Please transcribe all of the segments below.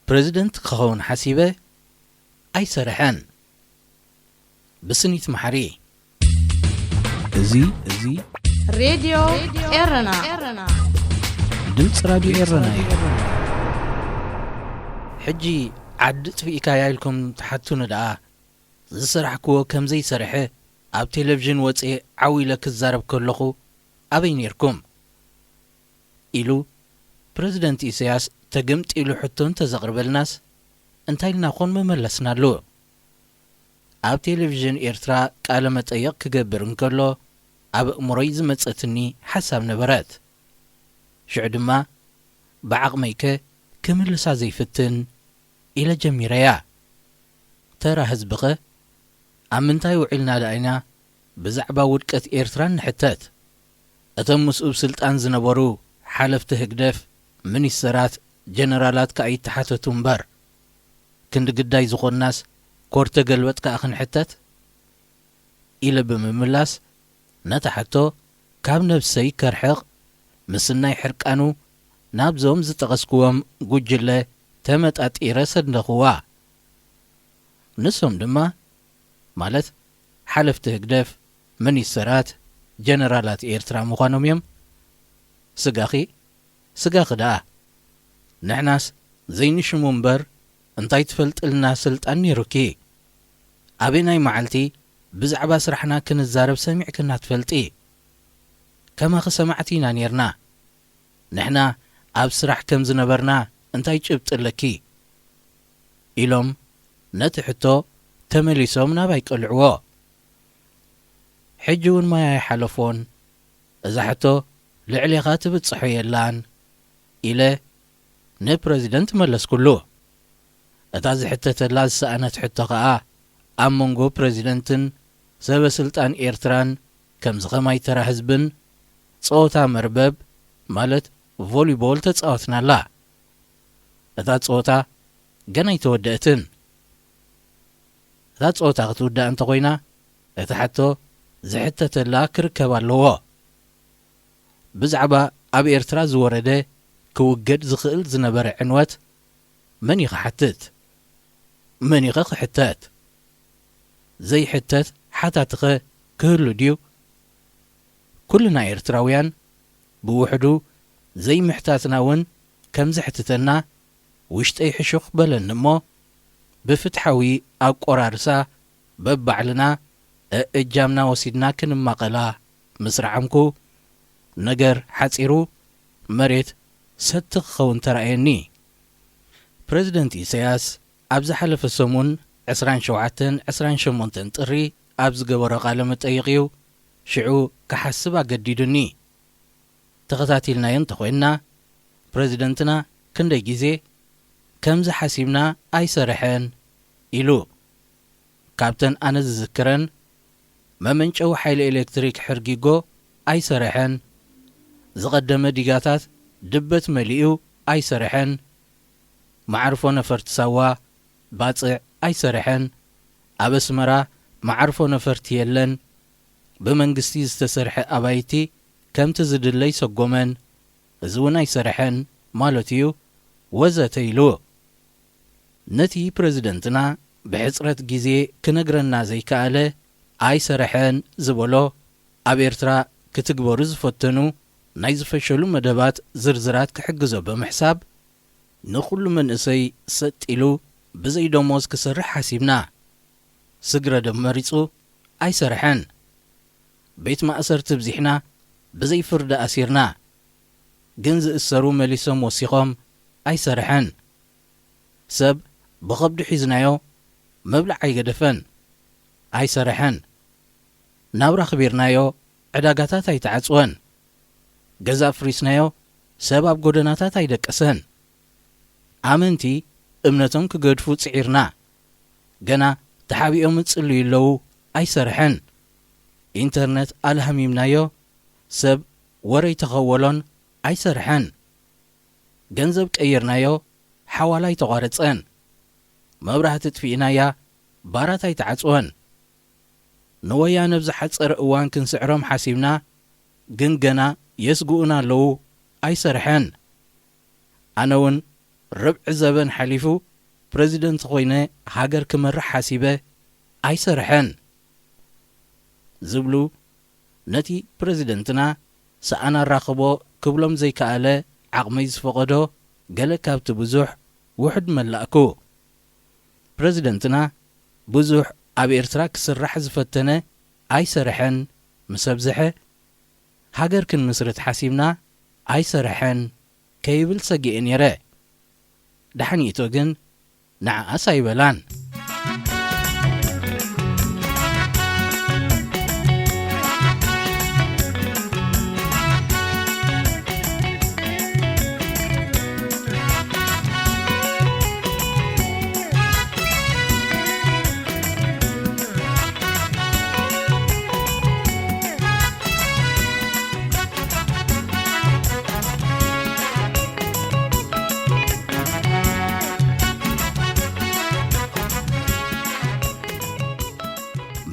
ፕረዚደንት ክኸውን ሓሲበ ኣይሰርሐን። ብስኒት መሓሪ። እዚ እዚ ሬድዮ ኤረና። ድምፂ ራድዮ ኤረና እዩ። ሕጂ ዓዲ ጥፊእካያ ኢልኩም ትሓቱኒ ደኣ፣ ዝሰራሕክዎ ከም ዘይሰርሐ ኣብ ቴሌቪዥን ወፅኤ ዓው ኢለ ክዛረብ ከለኹ ኣበይ ነይርኩም? ኢሉ ፕረዚደንት ኢሳያስ ተገምጢሉ ሕቶ እንተዘቕርበልናስ እንታይ ኢልና ኮን ምመለስናሉ? ኣብ ቴሌቪዥን ኤርትራ ቃለ መጠይቕ ክገብር እንከሎ ኣብ ኣእምሮይ ዝመጸትኒ ሓሳብ ነበረት። ሽዑ ድማ ብዓቕመይከ ክምልሳ ዘይፍትን ኢለ ጀሚረያ። ተራ ህዝብኸ ኣብ ምንታይ ውዒልና ደኣ ኢና ብዛዕባ ውድቀት ኤርትራ ንሕተት? እቶም ምስኡ ብስልጣን ዝነበሩ ሓለፍቲ ህግደፍ፣ ሚኒስተራት፣ ጀነራላት ከኣ ይተሓተቱ እምበር፣ ክንዲ ግዳይ ዝኾንናስ ኮር ተገልበጥ ከኣ ክንሕተት? ኢለ ብምምላስ፣ ነታ ሕቶ ካብ ነብሰይ ከርሕቕ፣ ምስናይ ሕርቃኑ ናብዞም ዝጠቐስክዎም ጉጅለ ተመጣጢረ ሰደኹዋ። ንሶም ድማ፣ ማለት ሓለፍቲ ህግደፍ፣ ሚኒስተራት፣ ጀነራላት ኤርትራ ምዃኖም እዮም። ስጋኺ፣ ስጋኺ ደኣ። ንሕናስ ዘይንሽሙ እምበር እንታይ ትፈልጥልና ስልጣን ነይሩኪ? ኣበየናይ መዓልቲ ብዛዕባ ስራሕና ክንዛረብ ሰሚዕክና ትፈልጢ? ከማኺ ሰማዕቲ ኢና ኔርና። ንሕና ኣብ ስራሕ ከም ዝነበርና እንታይ ጭብጢ ኣለኪ? ኢሎም ነቲ ሕቶ ተመሊሶም ናባይ ቀልዕዎ። ሕጂ እውን ማይ ኣይሓለፎን። እዛ ሕቶ ልዕሌኻ ትብጽሖ የላን ኢለ ንፕረዚደንት መለስኩሉ። እታ ዝሕተተላ ዝሰኣነት ሕቶ ከኣ ኣብ መንጎ ፕረዚደንትን ሰበ ስልጣን ኤርትራን ከምዚ ኸማይ ተራ ህዝብን ጸወታ መርበብ ማለት ቮሊቦል ተጻወትናላ። እታ ጸወታ ገና ኣይተወደእትን። እታ ጸወታ ክትውዳእ እንተኾይና፣ እቲ ሕቶ ዝሕተተላ ክርከብ ኣለዎ። ብዛዕባ ኣብ ኤርትራ ዝወረደ ክውገድ ዝኽእል ዝነበረ ዕንወት መን እዩ ክሓትት? መን እዩ ክሕተት? ዘይሕተት ሓታትኸ ክህሉ ድዩ? ኩልና ኤርትራውያን ብውሕዱ ዘይምሕታትና እውን ከም ዘሕትተና ውሽጠይ ሕሹኽ በለኒ እሞ፣ ብፍትሓዊ ኣቆራርሳ በባዕልና እእጃምና ወሲድና ክንማቐላ ምስ ረዓምኩ፣ ነገር ሓጺሩ መሬት ሰቲ ክኸውን ተራእየኒ። ፕረዚደንት ኢሳያስ ኣብ ዝሓለፈ ሰሙን ዕስራን ሸውዓተን ዕስራን ሸሞንተን ጥሪ ኣብ ዝገበሮ ቃለ መጠይቕ እዩ ሽዑ ክሓስብ ኣገዲዱኒ። ተኸታቲልናዮ እንተኾይንና፣ ፕረዚደንትና ክንደይ ግዜ ከምዚ ሓሲብና ኣይሰርሐን ኢሉ። ካብተን ኣነ ዝዝክረን፣ መመንጨዊ ሓይሊ ኤሌክትሪክ ሕርጊጎ ኣይሰርሐን፣ ዝቐደመ ዲጋታት ድበት መሊኡ ኣይሰርሐን፣ መዓርፎ ነፈርቲ ሳዋ ባጽዕ ኣይሰርሐን፣ ኣብ ኣስመራ መዓርፎ ነፈርቲ የለን፣ ብመንግስቲ ዝተሰርሐ ኣባይቲ ከምቲ ዝድለ ኣይሰጎመን፣ እዚ እውን ኣይሰርሐን ማለት እዩ፣ ወዘተ ኢሉ። ነቲ ፕረዚደንትና ብሕጽረት ግዜ ክነግረና ዘይከኣለ ኣይሰርሐን ዝበሎ፣ ኣብ ኤርትራ ክትግበሩ ዝፈተኑ ናይ ዝፈሸሉ መደባት ዝርዝራት ክሕግዞ ብምሕሳብ፣ ንኹሉ መንእሰይ ሰጥ ኢሉ ብዘይ ደሞዝ ክሰርሕ ሓሲብና። ስግረ ዶብ መሪጹ ኣይሰርሐን። ቤት ማእሰርቲ ብዚሕና ብዘይ ፍርዲ ኣሲርና። ግን ዝእሰሩ መሊሶም ወሲኾም ኣይሰርሐን። ሰብ ብኸብዱ ሒዝናዮ መብልዕ ኣይገደፈን። ኣይሰርሐን። ናብራ ኣኽቢርናዮ ዕዳጋታት ኣይተዓጽወን። ገዛ ኣፍሪስናዮ ሰብ ኣብ ጎደናታት ኣይደቀሰን። ኣመንቲ እምነቶም ክገድፉ ጽዒርና። ገና ተሓቢኦም እጽልዩ ኣለዉ ኣይሰርሐን። ኢንተርነት ኣልሃሚምናዮ ሰብ ወረይ ተኸወሎን ኣይሰርሐን። ገንዘብ ቀይርናዮ ሓዋላ ኣይተቋረጸን። መብራህቲ ጥፊእናያ ባራት ኣይተዓጽወን። ንወያነ ብዝሓጸረ እዋን ክንስዕሮም ሓሲብና፣ ግን ገና የስግኡና ኣለዉ ኣይሰርሐን። ኣነ እውን ርብዒ ዘበን ሓሊፉ ፕረዚደንት ኮይነ ሃገር ክመርሕ ሓሲበ ኣይሰርሐን ዝብሉ ነቲ ፕረዚደንትና ሰኣን ኣራኽቦ ክብሎም ዘይከኣለ ዓቕመይ ዝፈቐዶ ገለ ካብቲ ብዙሕ ውሑድ መላእኩ። ፕረዚደንትና ብዙሕ ኣብ ኤርትራ ክስራሕ ዝፈተነ ኣይሰርሐን፣ ምስ ኣብዝሐ ሃገር ክንምስርት ሓሲብና ኣይሰርሐን ከይብል ሰጊኤ ነይረ። ደሓን ይእቶ ግን ንዓኣስ ኣይበላን።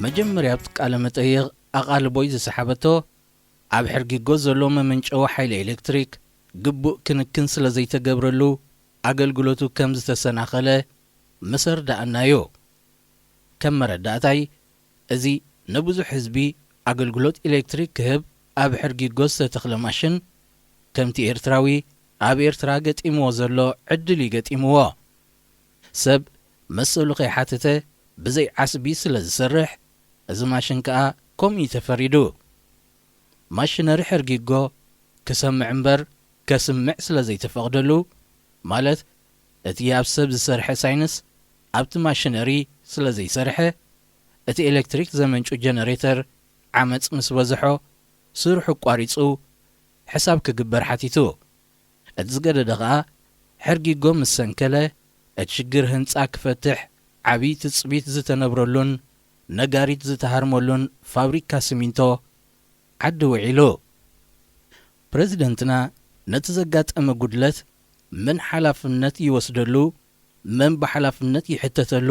መጀመርያ ኣብቲ ቃለ መጠይቕ ኣቓልቦይ ዝሰሓበቶ፣ ኣብ ሕርጊጎ ዘሎ መመንጨዊ ሓይሊ ኤሌክትሪክ ግቡእ ክንክን ስለ ዘይተገብረሉ ኣገልግሎቱ ከም ዝተሰናኸለ ምስ ኣርድኣናዮ። ከም መረዳእታይ፣ እዚ ንብዙሕ ህዝቢ ኣገልግሎት ኤሌክትሪክ ክህብ ኣብ ሕርጊጎ ዝተተኽለ ማሽን፣ ከምቲ ኤርትራዊ ኣብ ኤርትራ ገጢምዎ ዘሎ ዕድል እዩ ገጢምዎ። ሰብ መሰሉ ከይሓተተ ብዘይ ዓስቢ ስለ ዝሰርሕ፣ እዚ ማሽን ከኣ ከምኡ እዩ ተፈሪዱ። ማሽነሪ ሕርጊጎ ክሰምዕ እምበር ከስምዕ ስለ ዘይተፈቕደሉ፣ ማለት እቲ ኣብ ሰብ ዝሰርሐ ሳይንስ ኣብቲ ማሽነሪ ስለ ዘይሰርሐ፣ እቲ ኤሌክትሪክ ዘመንጩ ጀነሬተር ዓመጽ ምስ በዝሖ ስርሑ ኣቋሪጹ ሕሳብ ክግበር ሓቲቱ። እቲ ዝገደደ ኸኣ ሕርጊጎ ምስ ሰንከለ፣ እቲ ሽግር ህንጻ ክፈትሕ ዓብዪ ትጽቢት ዝተነብረሉን ነጋሪት ዝተሃርመሉን ፋብሪካ ሲሚንቶ ዓዲ ውዒሉ። ፕረዚደንትና ነቲ ዘጋጠመ ጉድለት መን ሓላፍነት ይወስደሉ፣ መን ብሓላፍነት ይሕተተሉ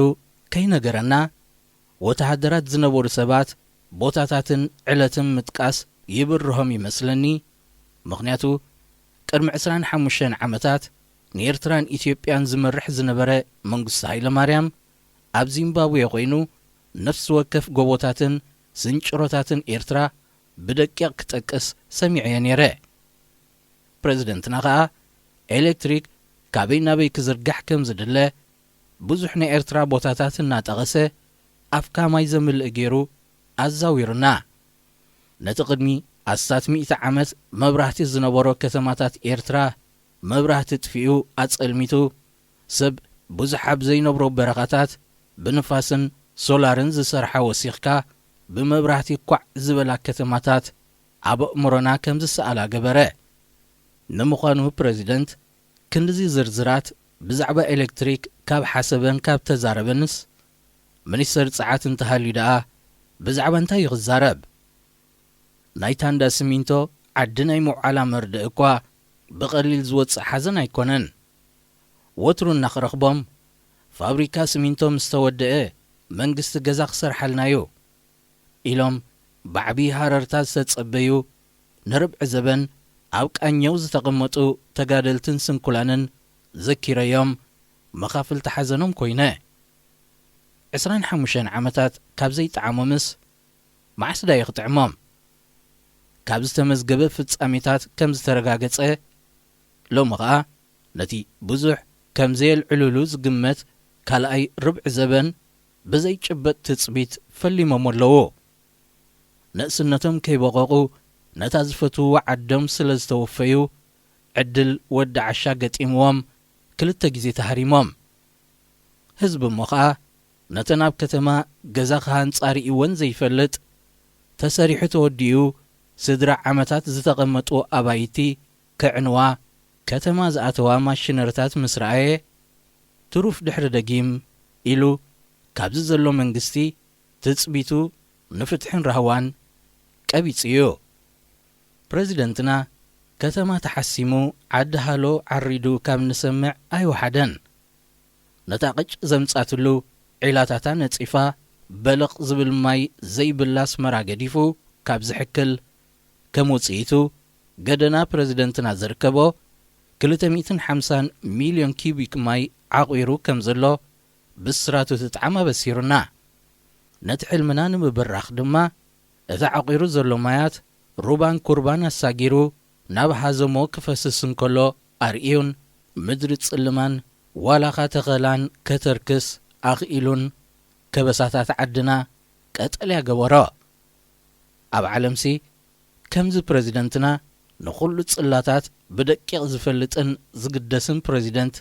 ከይነገረና፣ ወተሃደራት ዝነበሩ ሰባት፣ ቦታታትን ዕለትን ምጥቃስ ይብርሆም ይመስለኒ። ምኽንያቱ፣ ቅድሚ ዕስራን ሓሙሽተን ዓመታት ንኤርትራን ኢትዮጵያን ዝመርሕ ዝነበረ መንግስቱ ሃይለማርያም፣ ኣብ ዚምባብዌ ኮይኑ፣ ነፍሲ ወከፍ ጎቦታትን ስንጭሮታትን ኤርትራ ብደቂቕ ክጠቅስ ሰሚዐዮ ነይረ። ፕረዚደንትና ኸኣ፣ ኤሌክትሪክ ካበይ ናበይ ክዝርጋሕ ከም ዝድለ፣ ብዙሕ ናይ ኤርትራ ቦታታት እናጠቐሰ፣ ኣፍካ ማይ ዘምልእ ገይሩ ኣዛዊሩና። ነቲ ቅድሚ ኣስታት ሚእቲ ዓመት መብራህቲ ዝነበሮ ከተማታት ኤርትራ፣ መብራህቲ ጥፊኡ ኣጸልሚቱ፣ ሰብ ብዙሕ ኣብ ዘይነብሮ በረኻታት ብንፋስን ሶላርን ዝሰርሓ ወሲኽካ፣ ብመብራህቲ ኳዕ ዝበላ ከተማታት ኣብ ኣእምሮና ከም ዝሰኣላ ገበረ። ንምዃኑ ፕረዚደንት ክንድዚ ዝርዝራት ብዛዕባ ኤሌክትሪክ ካብ ሓሰበን ካብ ተዛረበንስ፣ ሚኒስተር ጸዓት እንተሃልዩ ደኣ ብዛዕባ እንታይ እዩ ክዛረብ? ናይ ታንዳ ሲሚንቶ ዓዲ ናይ ምውዓላ መርድእ እኳ ብቐሊል ዝወጽእ ሓዘን ኣይኮነን። ወትሩ እናኽረኽቦም፣ ፋብሪካ ሲሚንቶ ምስ ተወደአ መንግስቲ ገዛ ክሰርሓልና'ዩ ኢሎም ብዓቢ ሃረርታ ዝተጸበዩ ንርብዒ ዘበን ኣብ ቃኘው ዝተቐመጡ ተጋደልትን ስንኩላንን ዘኪረዮም መኻፍልቲ ሓዘኖም ኮይነ። ዕስራን ሓሙሽተን ዓመታት ካብ ዘይጠዓሞምስ መዓስ ዳዩ ክጥዕሞም? ካብ ዝተመዝገበ ፍጻሜታት ከም ዝተረጋገጸ፣ ሎሚ ኸኣ ነቲ ብዙሕ ከም ዘየልዕሉሉ ዝግመት ካልኣይ ርብዒ ዘበን ብዘይጭበጥ ትጽቢት ፈሊሞሞ ኣለዉ። ንእስነቶም ከይበቐቑ ነታ ዝፈትውዋ ዓዶም ስለ ዝተወፈዩ፣ ዕድል ወዲ ዓሻ ገጢምዎም ክልተ ግዜ ተሃሪሞም። ህዝቢ እሞ ኸኣ ነተን ኣብ ከተማ ገዛ ክሃንጻ ርእይወን ዘይፈልጥ፣ ተሰሪሑ ተወዲኡ ስድራ ዓመታት ዝተቐመጡ ኣባይቲ ከዕንዋ ከተማ ዝኣተዋ ማሽነሪታት ምስ ረኣየ፣ ትሩፍ ድሕሪ ደጊም ኢሉ ካብዚ ዘሎ መንግስቲ ትጽቢቱ ንፍትሕን ራህዋን ቀቢጹ እዩ። ፕረዚደንትና ከተማ ተሓሲሙ ዓዲ ሃሎ ዓሪዱ ካብ ንሰምዕ ኣይወሓደን። ነታ ቅጭ ዘምጻትሉ ዒላታታ ነጺፋ በለቕ ዝብል ማይ ዘይብላ ኣስመራ ገዲፉ ካብ ዝሕክል ከም ውጽኢቱ ገደና ፕረዚደንትና ዘርከቦ ክልተ ሚእትን ሓምሳን ሚልዮን ኪቢክ ማይ ዓቑሩ ከም ዘሎ ብስራቱ ትጥዓም ኣበሲሩና። ነቲ ሕልምና ንምብራኽ ድማ እቲ ዓቑሩ ዘሎ ማያት ሩባን ኩርባን ኣሳጊሩ ናብ ሃዘሞ ክፈስስ እንከሎ ኣርእዩን፣ ምድሪ ጽልማን ዋላኻ ተኸላን ከተርክስ ኣኽኢሉን፣ ከበሳታት ዓድና ቀጠልያ ገበሮ። ኣብ ዓለምሲ ከምዚ ፕረዚደንትና ንኹሉ ጽላታት ብደቂቕ ዝፈልጥን ዝግደስን ፕረዚደንት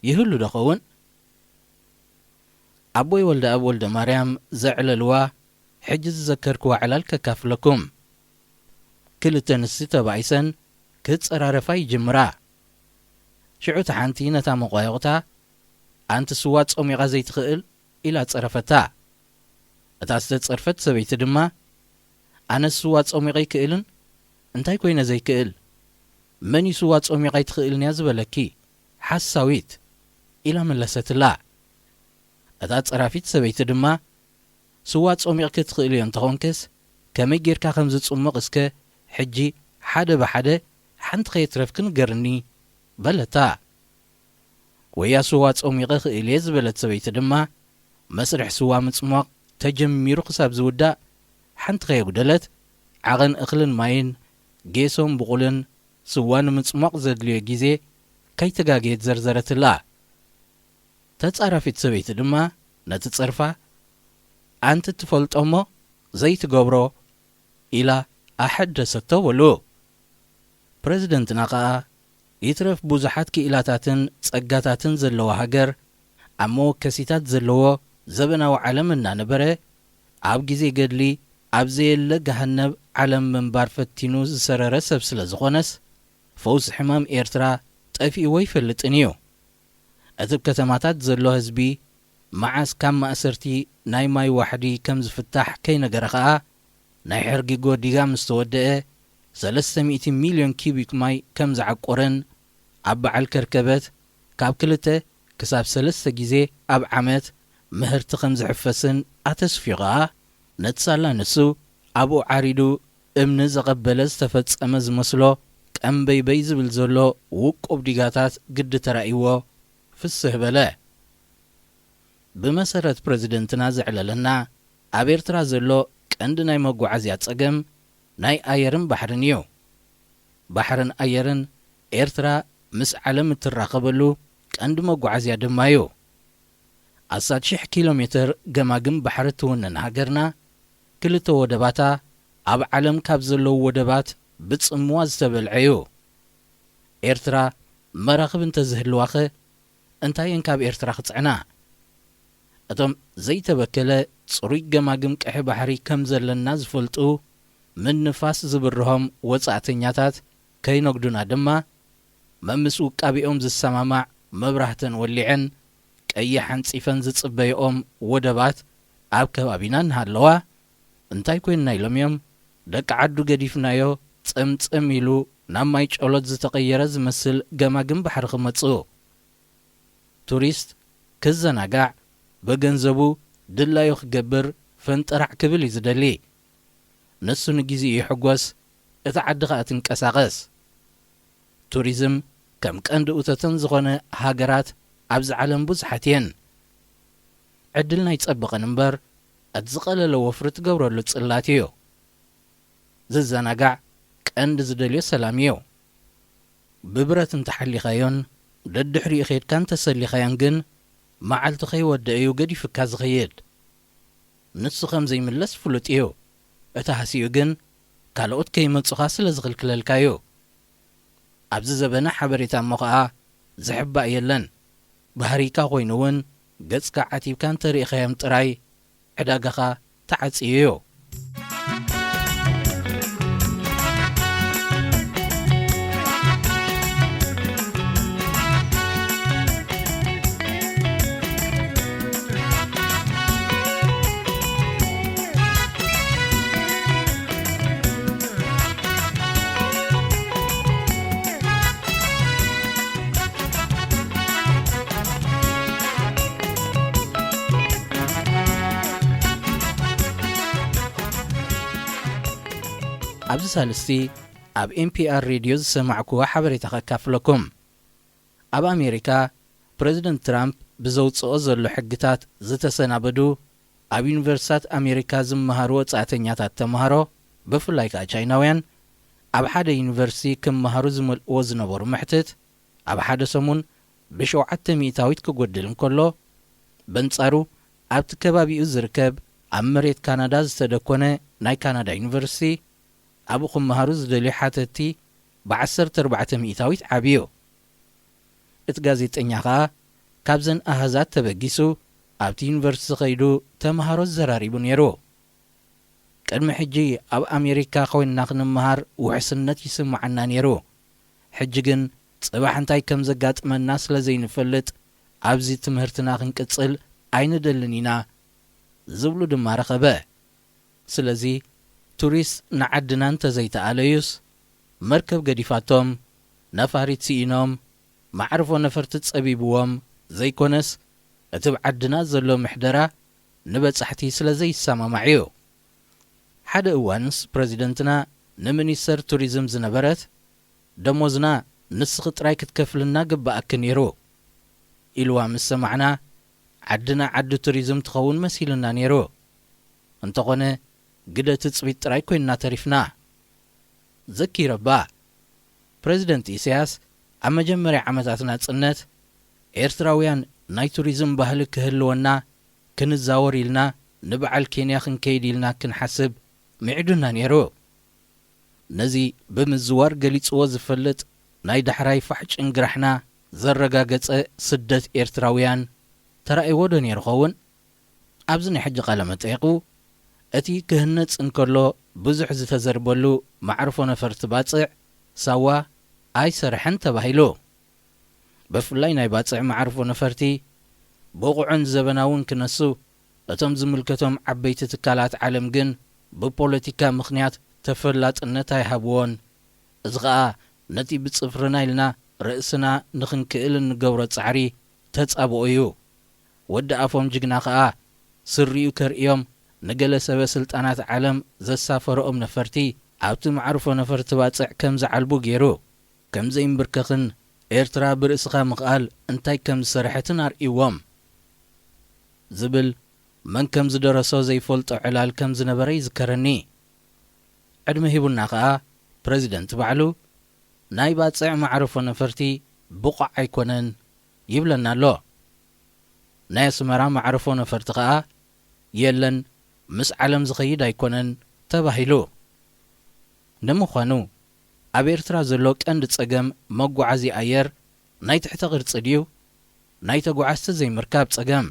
ይህሉ ዶ ኸውን? ኣቦይ ወልደኣብ ወልደማርያም ዘዕለልዋ ሕጂ ዝዘከርክዋ ዕላል ከካፍለኩም። ክልተ ኣንስቲ ተባኢሰን ክጸራረፋ ይጅምራ። ሽዑ እታ ሓንቲ ነታ መቋየቑታ፣ "ኣንቲ ስዋ ጾሚቓ ዘይትኽእል?" ኢላ ጸረፈታ። እታ ዝተጸርፈት ሰበይቲ ድማ፣ "ኣነስ ስዋ ጾሚቐ ኣይክእልን? እንታይ ኮይነ ዘይክእል? መን እዩ ስዋ ጾሚቐ ኣይትኽእልን እያ ዝበለኪ? ሓሳዊት!" ኢላ መለሰትላ። እታ ጸራፊት ሰበይቲ ድማ፣ "ስዋ ጾሚቕኪ ትኽእልዮ እንተኾንክስ፣ ከመይ ጌርካ ከም ዝጽሙቕ እስከ ሕጂ ሓደ ብሓደ ሓንቲ ከየትረፍኪ ንገርኒ" በለታ። "ወያ ስዋ ጾሚቐ ክእል እየ" ዝበለት ሰበይቲ ድማ፣ መስርሕ ስዋ ምጽሟቕ ተጀሚሩ ክሳብ ዝውዳእ ሓንቲ ከየጉደለት፣ ዓቐን እኽልን ማይን፣ ጌሶን ብቑልን፣ ስዋ ንምጽሟቕ ዘድልዮ ግዜ ከይተጋገየት ዘርዘረትላ። ተጻራፊት ሰበይቲ ድማ ነቲ ጸርፋ፣ "ኣንቲ ትፈልጦ እሞ ዘይትገብሮ" ኢላ ኣሐደሰቶ በሉ። ፕረዚደንትና ከኣ፣ ይትረፍ ብዙሓት ክኢላታትን ጸጋታትን ዘለዋ ሃገር፣ ኣብ መወከሲታት ዘለዎ ዘበናዊ ዓለም እናነበረ፣ ኣብ ግዜ ገድሊ ኣብ ዘየለ ገሃነብ ዓለም ምንባር ፈቲኑ ዝሰረረ ሰብ ስለ ዝኾነስ፣ ፈውሲ ሕማም ኤርትራ ጠፊእዎ ኣይፈልጥን እዩ። እቲ ኣብ ከተማታት ዘሎ ህዝቢ መዓስ ካብ ማእሰርቲ ናይ ማይ ዋሕዲ ከም ዝፍታሕ ከይነገረ ኸኣ፣ ናይ ሕርጊጎ ዲጋ ምስ ተወደአ፣ ሰለስተ ሚእቲ ሚልዮን ኪቢክ ማይ ከም ዝዓቆረን፣ ኣብ በዓል ከርከበት ካብ ክልተ ክሳብ ሰለስተ ግዜ ኣብ ዓመት ምህርቲ ከም ዝሕፈስን ኣተስፍዩ ኸኣ፣ ነቲ ሳላ ንሱ ኣብኡ ዓሪዱ እምኒ ዘቐበለ ዝተፈጸመ ዝመስሎ ቀምበይበይ ዝብል ዘሎ ውቁብ ዲጋታት ግዲ ተራእይዎ ፍስህ በለ። ብመሰረት ፕረዚደንትና ዘዕለለና፣ ኣብ ኤርትራ ዘሎ ቀንዲ ናይ መጓዓዝያ ጸገም ናይ ኣየርን ባሕርን እዩ። ባሕርን ኣየርን ኤርትራ ምስ ዓለም እትራኸበሉ ቀንዲ መጓዓዝያ ድማ እዩ። ኣስታት ሽሕ ኪሎ ሜትር ገማግም ባሕሪ እትውንን ሃገርና፣ ክልተ ወደባታ ኣብ ዓለም ካብ ዘለዉ ወደባት ብጽምዋ ዝተበልዐ እዩ። ኤርትራ መራኽብ እንተዝህልዋኸ፣ እንታይ እየን ካብ ኤርትራ ክጽዕና? እቶም ዘይተበከለ ጽሩይ ገማግም ቀይሕ ባሕሪ ከም ዘለና ዝፈልጡ ምንፋስ ዝብርሆም ወጻእተኛታት ከይነግዱና ድማ፣ መምስ ውቃቢኦም ዝሰማማዕ መብራህተን ወሊዐን፣ ቀይሕ ኣንጺፈን ዝጽበይኦም ወደባት ኣብ ከባቢና እናሃለዋ፣ እንታይ ኮይንና ኢሎም እዮም ደቂ ዓዱ ገዲፍናዮ፣ ጽምጽም ኢሉ ናብ ማይ ጨሎት ዝተቐየረ ዝመስል ገማግም ባሕሪ ክመጽኡ። ቱሪስት ክዘናጋዕ፣ ብገንዘቡ ድላዩ ክገብር ፈንጠራዕ ክብል እዩ ዝደሊ። ንሱ ንግዜኡ ይሕጎስ፣ እታ ዓዲ ኸኣ ትንቀሳቐስ። ቱሪዝም ከም ቀንዲ እቶተን ዝኾነ ሃገራት ኣብዚ ዓለም ብዙሓት እየን። ዕድል ናይ ጸበቐን እምበር፣ እቲ ዝቐለለ ወፍሪ ትገብረሉ ጽላት እዩ። ዝዘናጋዕ ቀንዲ ዝደልዮ ሰላም እዩ። ብብረት እንተሓሊኻዮን ደድሕሪኡ ኼድካ እንተሰሊኻዮን ግን፣ መዓልቱ ከይወደአ እዩ ገዲፉካ ዝኸይድ። ንሱ ከም ዘይምለስ ፍሉጥ እዩ። እቲ ሃሲኡ ግን፣ ካልኦት ከይመጹኻ ስለ ዝኽልክለልካ እዩ። ኣብዚ ዘበነ ሓበሬታ እሞ ኸኣ ዝሕባእ የለን። ባህሪካ ኮይኑ እውን፣ ገጽካ ዓቲብካ እንተርኢኻዮም ጥራይ፣ ዕዳጋኻ ተዓጽዩ እዩ። ኣብዚ ሳልስቲ ኣብ ኤን ፒ ኣር ሬድዮ ዝሰማዕኩዋ ሓበሬታ ከካፍለኩም። ኣብ ኣሜሪካ፣ ፕረዚደንት ትራምፕ ብዘውጽኦ ዘሎ ሕግታት ዝተሰናበዱ ኣብ ዩኒቨርሲታት ኣሜሪካ ዝመሃሩ ወጻእተኛታት ተምሃሮ፣ ብፍላይ ከኣ ቻይናውያን፣ ኣብ ሓደ ዩኒቨርሲቲ ክመሃሩ ዝመልእዎ ዝነበሩ መሕትት ኣብ ሓደ ሰሙን ብሸውዓተ ሚእታዊት ክጎድል እንከሎ፣ በንጻሩ ኣብቲ ከባቢኡ ዝርከብ ኣብ መሬት ካናዳ ዝተደኮነ ናይ ካናዳ ዩኒቨርሲቲ ኣብኡ ክመሃሩ ዝደልዩ ሓተትቲ ብዓሰርተ ኣርባዕተ ሚእታዊት ዓብዩ። እቲ ጋዜጠኛ ከኣ ካብዘን ኣሃዛት ተበጊሱ ኣብቲ ዩኒቨርሲቲ ከይዱ ተምሃሮ ዘራሪቡ ነይሩ። ቅድሚ ሕጂ ኣብ ኣሜሪካ ኮይንና ክንመሃር ውሕስነት ይስምዓና ነይሩ። ሕጂ ግን ጽባሕ እንታይ ከም ዘጋጥመና ስለ ዘይንፈልጥ ኣብዚ ትምህርትና ክንቅጽል ኣይንደልን ኢና ዝብሉ ድማ ረኸበ። ስለዚ ቱሪስት ንዓድና እንተዘይተኣለዩስ መርከብ ገዲፋቶም፣ ነፋሪት ስኢኖም፣ መዓርፎ ነፈርቲ ጸቢብዎም ዘይኮነስ እቲ ኣብ ዓድና ዘሎ ምሕደራ ንበጻሕቲ ስለ ዘይሰማማዕ እዩ። ሓደ እዋንስ ፕረዚደንትና ንሚኒስተር ቱሪዝም ዝነበረት፣ ደሞዝና ንስኺ ጥራይ ክትከፍልና ግብኣኪ ነይሩ ኢልዋ ምስ ሰማዕና፣ ዓድና ዓዲ ቱሪዝም ትኸውን መሲሉና ነይሩ። እንተኾነ ግደ ትጽቢት ጥራይ ኮይንና ተሪፍና። ዘኪረባ፣ ፕረዚደንት ኢሳያስ ኣብ መጀመርያ ዓመታት ናጽነት፣ ኤርትራውያን ናይ ቱሪዝም ባህሊ ክህልወና ክንዛወር ኢልና ንበዓል ኬንያ ክንከይድ ኢልና ክንሓስብ ምዒዱና ነይሩ። ነዚ ብምዝዋር ገሊጽዎ ዝፈልጥ ናይ ዳሕራይ ፋሕ ጭንግራሕና ዘረጋገጸ ስደት ኤርትራውያን ተራእይዎ ዶ ነይሩ ኸውን? ኣብዚ ናይ ሕጂ ቃለ መጠይቑ፣ እቲ ክህነጽ እንከሎ ብዙሕ ዝተዘርበሉ መዕርፎ ነፈርቲ ባጽዕ ሳዋ ኣይሰርሐን ተባሂሉ። ብፍላይ ናይ ባጽዕ መዕርፎ ነፈርቲ ብቑዕን ዘበናውን ክነሱ፣ እቶም ዝምልከቶም ዓበይቲ ትካላት ዓለም ግን ብፖለቲካ ምኽንያት ተፈላጥነት ኣይሃብዎን። እዚ ኸኣ ነቲ ብጽፍርና ኢልና ርእስና ንኽንክእል እንገብሮ ጻዕሪ ተጻብኦ እዩ። ወዲ ኣፎም ጅግና ኸኣ ስሪኡ ከርእዮም ንገለ ሰበ ስልጣናት ዓለም ዘሳፈረኦም ነፈርቲ ኣብቲ መዕርፎ ነፈርቲ ባጽዕ ከም ዝዓልቡ ገይሩ፣ ከም ዘይምብርከኽን ኤርትራ ብርእስኻ ምኽኣል እንታይ ከም ዝሰርሐትን ኣርእይዎም ዝብል መን ከም ዝደረሶ ዘይፈልጦ ዕላል ከም ዝነበረ ይዝከረኒ። ዕድመ ሂቡና ኸኣ ፕረዚደንት ባዕሉ ናይ ባጽዕ መዕርፎ ነፈርቲ ብቑዕ ኣይኮነን ይብለና ኣሎ። ናይ ኣስመራ መዕርፎ ነፈርቲ ኸኣ የለን፣ ምስ ዓለም ዝኸይድ ኣይኮነን ተባሂሉ። ንምዃኑ ኣብ ኤርትራ ዘሎ ቀንዲ ጸገም መጓዓዚ ኣየር ናይ ትሕተ ቅርጺ ድዩ? ናይ ተጓዓዝቲ ዘይምርካብ ጸገም።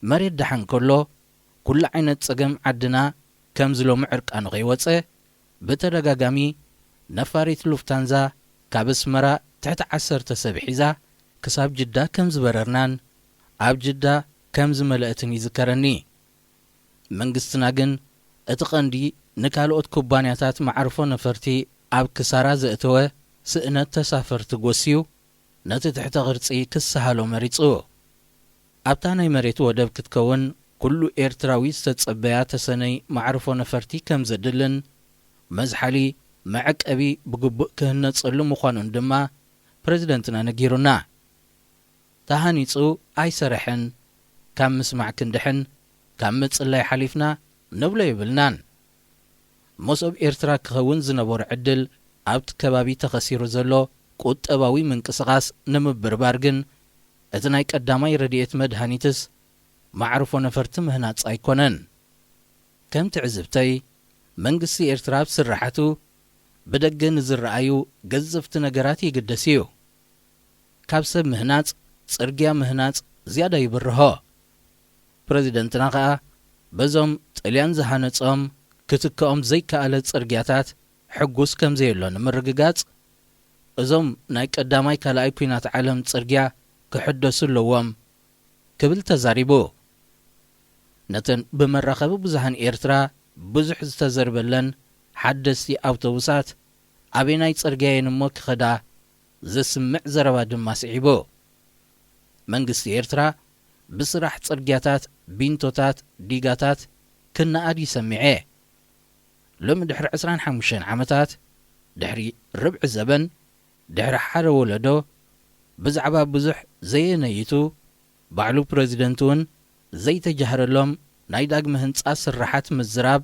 መሬት ደሓን ከሎ ኩሉ ዓይነት ጸገም ዓድና ከምዚ ሎሚ ዕርቃኑ ከይወጸ ብተደጋጋሚ ነፋሪት ሉፍታንዛ ካብ ኣስመራ ትሕቲ ዓሰርተ ሰብ ሒዛ ክሳብ ጅዳ ከም ዝበረርናን ኣብ ጅዳ ከም ዝመለአትን ይዝከረኒ። መንግስትና ግን እቲ ቀንዲ ንካልኦት ኩባንያታት መዓርፎ ነፈርቲ ኣብ ክሳራ ዘእተወ ስእነት ተሳፈርቲ ጎስዩ ነቲ ትሕተ ቅርጺ ክሰሃሎ መሪጹ። ኣብታ ናይ መሬት ወደብ ክትከውን ኩሉ ኤርትራዊ ዝተጸበያ ተሰነይ መዓርፎ ነፈርቲ ከም ዘድልን መዝሓሊ መዐቀቢ ብግቡእ ክህነጸሉ ምዃኑን ድማ ፕረዚደንትና ነጊሩና። ተሃኒጹ ኣይሰረሐን ካብ ምስማዕ ክንድሕን ካብ ምጽላይ ሓሊፍና ንብሎ የብልናን። መሶብ ኤርትራ ክኸውን ዝነበሮ ዕድል ኣብቲ ከባቢ ተኸሲሩ ዘሎ ቁጠባዊ ምንቅስቓስ ንምብርባር ግን እቲ ናይ ቀዳማይ ረድኤት መድሃኒትስ መዕርፎ ነፈርቲ ምህናጽ ኣይኮነን። ከም ትዕዝብተይ፣ መንግስቲ ኤርትራ ኣብ ስራሓቱ ብደገ ንዝረኣዩ ገዘፍቲ ነገራት ይግደስ እዩ። ካብ ሰብ ምህናጽ፣ ጽርግያ ምህናጽ ዝያዳ ይብርሆ። ፕረዚደንትና ከኣ በዞም ጥልያን ዝሃነጾም ክትክኦም ዘይከኣለ ጽርግያታት ሕጉስ ከም ዘየሎ ንምርግጋጽ፣ እዞም ናይ ቀዳማይ ካልኣይ ኲናት ዓለም ጽርግያ ክሕደሱ ኣለዎም ክብል ተዛሪቡ። ነተን ብመራኸቢ ብዙሃን ኤርትራ ብዙሕ ዝተዘርበለን ሓደስቲ ኣውቶቡሳት ኣበናይ ጽርግያ እየን እሞ ክኸዳ ዘስምዕ ዘረባ ድማ ስዒቡ። መንግስቲ ኤርትራ ብስራሕ ጽርግያታት፣ ቢንቶታት፣ ዲጋታት ክነኣድ ይሰሚዐ። ሎሚ ድሕሪ ዕስራን ሓሙሽተን ዓመታት፣ ድሕሪ ርብዒ ዘበን፣ ድሕሪ ሓደ ወለዶ፣ ብዛዕባ ብዙሕ ዘየነይቱ፣ ባዕሉ ፕረዚደንት እውን ዘይተጃህረሎም ናይ ዳግመ ህንጻ ስራሓት ምዝራብ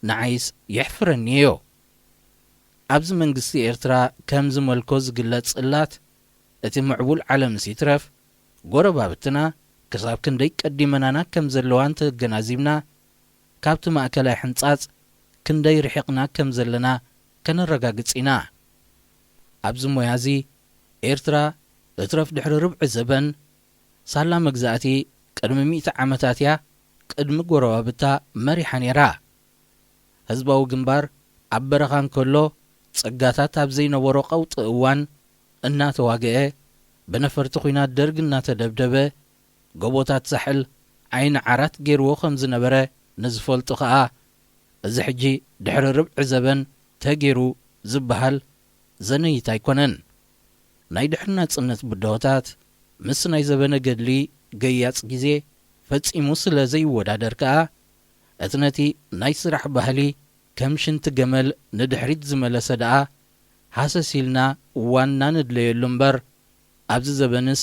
ንዓይስ የሕፍረኒ እዩ። ኣብዚ መንግስቲ ኤርትራ ከም ዝመልኮ ዝግለጽ ጽላት፣ እቲ ምዕቡል ዓለምስ ይትረፍ፣ ጎረባብትና ክሳብ ክንደይ ቀዲመናና ከም ዘለዋ እንተገናዚብና፣ ካብቲ ማእከላይ ሕንጻጽ ክንደይ ርሒቕና ከም ዘለና ከነረጋግጽ ኢና። ኣብዚ ሞያ እዚ ኤርትራ እትረፍ ድሕሪ ርብዒ ዘበን ሳላ መግዛእቲ ቅድሚ ሚእቲ ዓመታት እያ ቅድሚ ጎረባብታ መሪሓ ነይራ። ህዝባዊ ግንባር ኣብ በረኻ እንከሎ ጸጋታት ኣብ ዘይነበሮ ቀውጢ እዋን እናተዋግአ፣ ብነፈርቲ ኲናት ደርግ እናተደብደበ፣ ጎቦታት ሳሕል ዓይኒ ዓራት ገይርዎ ከም ዝነበረ ንዝፈልጡ ከኣ፣ እዚ ሕጂ ድሕሪ ርብዒ ዘበን ተገይሩ ዝበሃል ዘነይት ኣይኮነን። ናይ ድሕሪ ናጽነት ብድሆታት ምስ ናይ ዘበነ ገድሊ ገያጽ ግዜ ፈጺሙ ስለ ዘይወዳደር ከኣ፣ እቲ ነቲ ናይ ስራሕ ባህሊ ከም ሽንቲ ገመል ንድሕሪት ዝመለሰ ደኣ ሃሰስ ኢልና ዋና ንድለየሉ እምበር፣ ኣብዚ ዘበንስ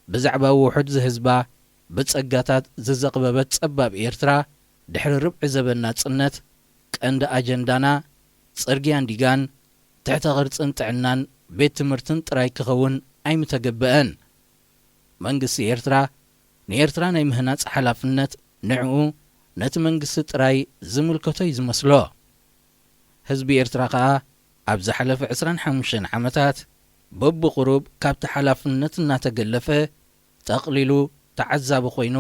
ብዛዕባ ውሑድ ዝህዝባ ብጸጋታት ዝዘቕበበት ጸባብ ኤርትራ፣ ድሕሪ ርብዒ ዘበን ናጽነት፣ ቀንዲ ኣጀንዳና ጽርግያን ዲጋን፣ ትሕተ ቅርጽን ጥዕናን ቤት ትምህርትን ጥራይ ክኸውን ኣይምተገበአን። መንግስቲ ኤርትራ ንኤርትራ ናይ ምህናጽ ሓላፍነት ንዕኡ ነቲ መንግስቲ ጥራይ ዝምልከቶ እዩ ዝመስሎ። ህዝቢ ኤርትራ ከኣ ኣብ ዝሓለፈ ዕስራን ሓሙሽተን ዓመታት በብቑሩብ ካብቲ ሓላፍነት እናተገለፈ ጠቕሊሉ ተዓዛቢ ኮይኑ፣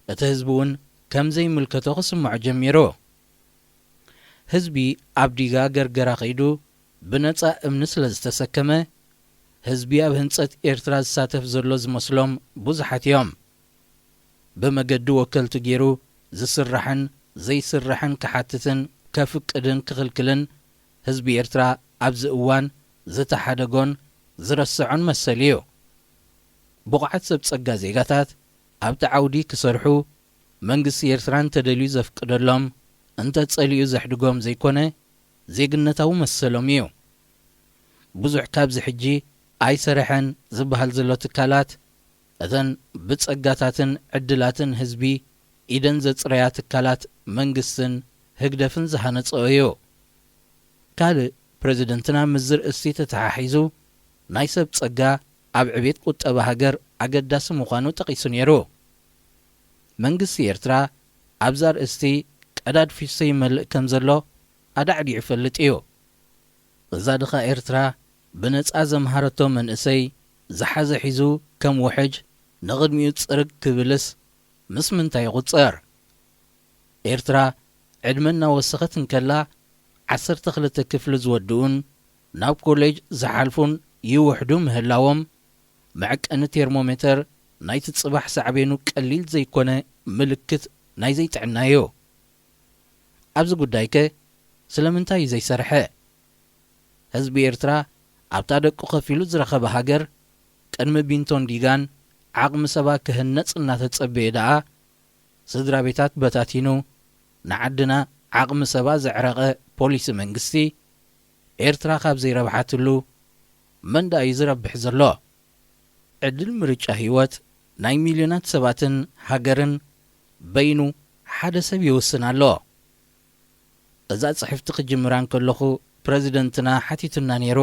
እቲ ህዝቢ እውን ከም ዘይምልከቶ ክስምዖ ጀሚሩ። ህዝቢ ኣብ ዲጋ ገርገራ ከይዱ ብነጻ እምኒ ስለ ዝተሰከመ፣ ህዝቢ ኣብ ህንጸት ኤርትራ ዝሳተፍ ዘሎ ዝመስሎም ብዙሓት እዮም። ብመገዲ ወከልቲ ገይሩ ዝስራሕን ዘይስራሕን ክሓትትን ከፍቅድን ክኽልክልን ህዝቢ ኤርትራ ኣብዚ እዋን ዝተሓደጎን ዝረስዖን መሰል እዩ። ብቑዓት ሰብ ጸጋ ዜጋታት ኣብቲ ዓውዲ ክሰርሑ መንግስቲ ኤርትራ እንተደልዩ ዘፍቅደሎም፣ እንተጸሊኡ ዘሕድጎም ዘይኮነ፣ ዜግነታዊ መሰሎም እዩ። ብዙሕ ካብዚ ሕጂ ኣይሰርሐን ዝበሃል ዘሎ ትካላት፣ እተን ብጸጋታትን ዕድላትን ህዝቢ ኢደን ዘጽረያ ትካላት መንግስትን ህግደፍን ዝሃነጸኦ እዩ። ካልእ ፕረዚደንትና ምስዚ ርእስቲ ተተሓሒዙ ናይ ሰብ ጸጋ ኣብ ዕቤት ቁጠባ ሃገር ኣገዳሲ ምዃኑ ጠቒሱ ነይሩ። መንግስቲ ኤርትራ ኣብዛ ርእስቲ ቀዳድ ፊሶ ይመልእ ከም ዘሎ ኣዳዕዲዑ ይፈልጥ እዩ። እዛ ድኻ ኤርትራ ብነጻ ዘምሃረቶ መንእሰይ ዝሓዘ ሒዙ ከም ውሕጅ ንቕድሚኡ ጽርግ ክብልስ ምስ ምንታይ ይቑጸር? ኤርትራ ዕድመ እናወሰኸት እንከላ ዓሰርተ ክልተ ክፍሊ ዝወድኡን ናብ ኮሌጅ ዝሓልፉን ይውሕዱ ምህላዎም፣ መዐቀኒ ቴርሞሜተር ናይቲ ጽባሕ ሳዕቤኑ ቀሊል ዘይኮነ ምልክት ናይ ዘይጥዕና እዩ። ኣብዚ ጉዳይከ ስለምንታይ እዩ ዘይሰርሐ? ህዝቢ ኤርትራ ኣብታ ደቁ ከፊሉ ዝረኸበ ሃገር ቅድሚ ቢንቶን ዲጋን ዓቕሚ ሰባ ክህነጽ እናተጸበየ ደኣ፣ ስድራ ቤታት በታቲኑ ንዓድና ዓቕሚ ሰባ ዘዕረቐ ፖሊሲ መንግስቲ፣ ኤርትራ ካብ ዘይረብሓትሉ መን ደኣ እዩ ዝረብሕ ዘሎ? ዕድል ምርጫ ህይወት ናይ ሚልዮናት ሰባትን ሃገርን በይኑ ሓደ ሰብ ይውስን ኣሎ። እዛ ጽሕፍቲ ክጅምራ እንከለኹ ፕረዚደንትና ሓቲቱና ነይሩ።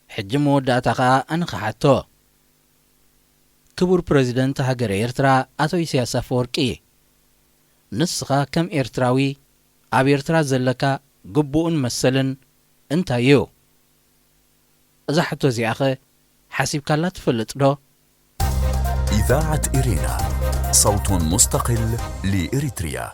ሕጂ መወዳእታ ኸኣ ኣነ ክሓቶ። ክቡር ፕረዚደንት ሃገረ ኤርትራ ኣቶ ኢሳያስ ኣፈወርቂ፣ ንስኻ ከም ኤርትራዊ ኣብ ኤርትራ ዘለካ ግቡእን መሰልን እንታይ እዩ? እዛ ሕቶ እዚኣኸ ሓሲብካላ ትፈልጥ ዶ? إذاعة إرينا، صوت مستقل لإريتريا.